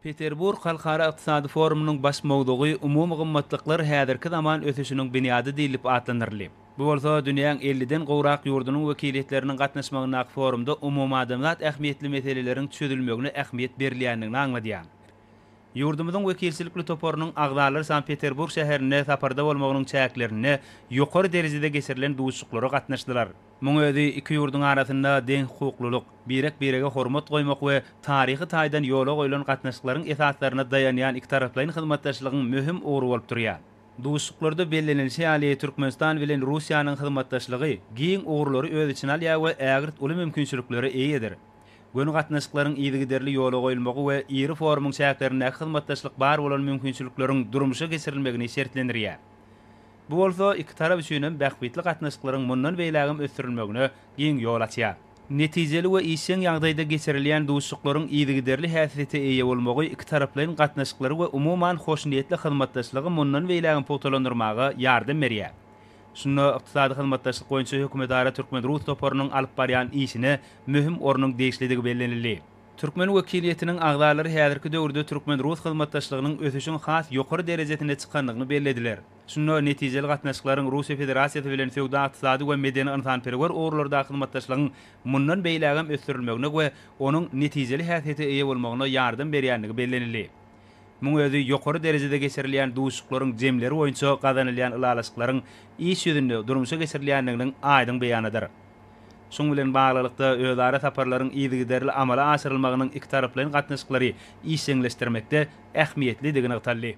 Peterburg halkara ykdysady forumynyň baş mowzugy Umumy gymmatlyklar häzirki zaman ösüşiniň binýady diýlip atlandyryldy. Bu bolsa dünýäň elliden gowrak ýurdunyň wekiliýetleriniň gatnaşmagyndaky forumda umumadamzat ähmiýetli meseleleriň çözülmegine ähmiýet berilýändigini aňladýar. Ýurdumyzyň wekilçilikli toparynyň agzalary Sankt-Peterburg şäherinde saparda bolmagynyň çäklerinde ýokary derejede geçirilen duşuşyklara gatnaşdylar. Muň özi iki ýurduň arasynda deňhukuklylyk, birek-birege hormat goýmak we taryhy taýdan ýola goýlan gatnaşyklaryň esaslaryna daýanýan ikitaraplaýyn hyzmatdaşlygyň möhüm ugry bolup durýar. Duşuşyklarda bellenilişi ýaly, Türkmenistan bilen Russiýanyň hyzmatdaşlygy giň ugurlary öz içine alýar we ägirt uly mümkinçiliklere eýedir. Göni gatnaşyklaryň yzygiderli ýola goýulmagy we iri forumyň çäklerindäki hyzmatdaşlyk bar bolan mümkinçilikleriň durmuşa geçirilmegini şertlendirýär. Bu bolsa iki tarap üçin hem bähbitli gatnaşyklaryň mundan beýlägem ösdürilmegine giň ýol açýar. Netijeli we işjeň ýagdaýda geçirilýän duşuşyklaryň yzygiderli häsiýete eýe bolmagy ikitaraplaýyn gatnaşyklary we umuman hoşniýetli hyzmatdaşlygy mundan beýlägem pugtalandyrmaga ýardam berýär. Şunda Ykdysady hyzmatdaşlyk boýunça hökümetara türkmen-rus toparynyň alyp barýan işine möhüm ornuň degişlidigi bellenildi. Türkmen wekiliýetiniň agzalary häzirki döwürde türkmen-rus hyzmatdaşlygynyň ösüşiň has ýokary derejesine çykandygyny bellediler. Şunda netijeli gatnaşyklaryň Russiýa Federasiýasy bilen söwda-ykdysady we medeni-ynsanperwer ugurlardaky hyzmatdaşlygyň mundan beýlägem ösdürilmegine we onuň netijeli häsiýete eýe bolmagyna ýardam berýändigi bellenildi. Muň özi ýokary derejede geçirilýän duşuşyklaryň jemleri boýunça gazanylýan ylalaşyklaryň iş ýüzünde durmuşa geçirilýändiginiň aýdyň beýanydyr. Şuň bilen baglylykda, özara saparlaryň yzygiderli amala aşyrylmagynyň ikitaraplaýyn gatnaşyklary işjeňleşdirmekde ähmiýetlidigi nygtaldy.